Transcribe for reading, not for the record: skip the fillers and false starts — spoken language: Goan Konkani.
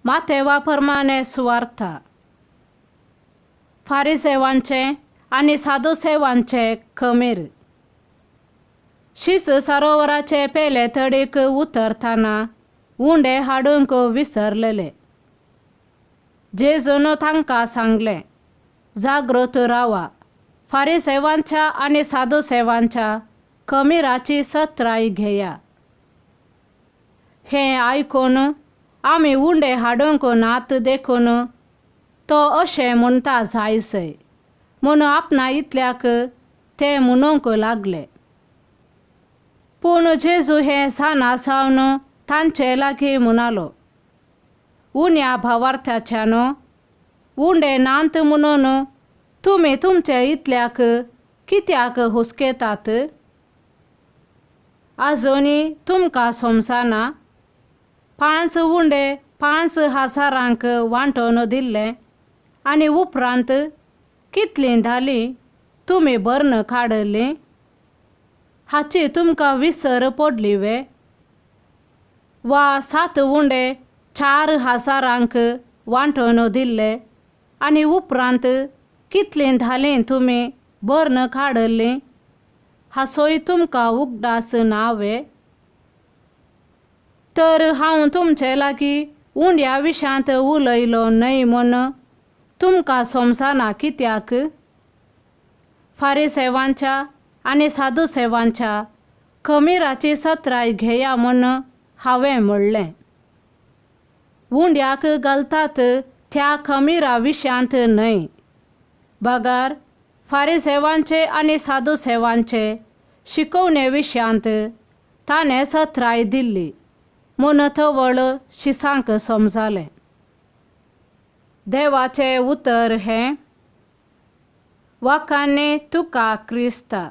मातेवा परमाने सुवार्था. फारिसेवांचें आनी सादुसेवांचें खमीर. शीस सरोवराचे पेले तडीक उतरतना उंडे हाडूंक विसरलेले. जेजून तांकां सांगलें, जागृत रावा, फारिसेवांच्या आनी सादुसेवांच्या खमिराची सत्राय घेया. हें आयकून आमी उंडे हाडूंक नात देखून तो अशें म्हणटा जायसय म्हूण आपणा इतल्याक ते म्हणूंक लागले. पूण जेजू हें जाणा जावन तांचे लागीं म्हणालो, उण्या भावार्थाच्यान उंडे नात म्हणून तुमी तुमचे इतल्याक कित्याक हुस्केतात? आजुनी तुमकां समजना? 5 उंडे 5,000 वांटून दिल्ले आनी उपरांत कितलीं धालीं तुमी भरून काडलीं हाची तुमकां विसर पडली वे? वा 7 उंडे 4,000 वांटून दिल्ले आनी उपरांत कितलीं धालीं तुमी भरून काडलीं हाचोय तुमकां उगडास ना वे? तर हांव तुमचे लागीं उंड्या विशांत उलयलो न्हय म्हूण तुमकां समजना कित्याक? फारिसेवांच्या आनी सादुसेवांच्या खमिराची सत्राय घेया म्हूण हांवें म्हणलें. उंड्याक घालतात त्या खमिरा विशांत न्हय, बगर फारिसेवांचे आनी सादुसेवांचे शिकोवणे विशयांत ताणें सत्राय दिल्ली म्हूण तवळ शिसांक समजालें. देवाचें उतर हें. वाखाणे तुका क्रिस्ता.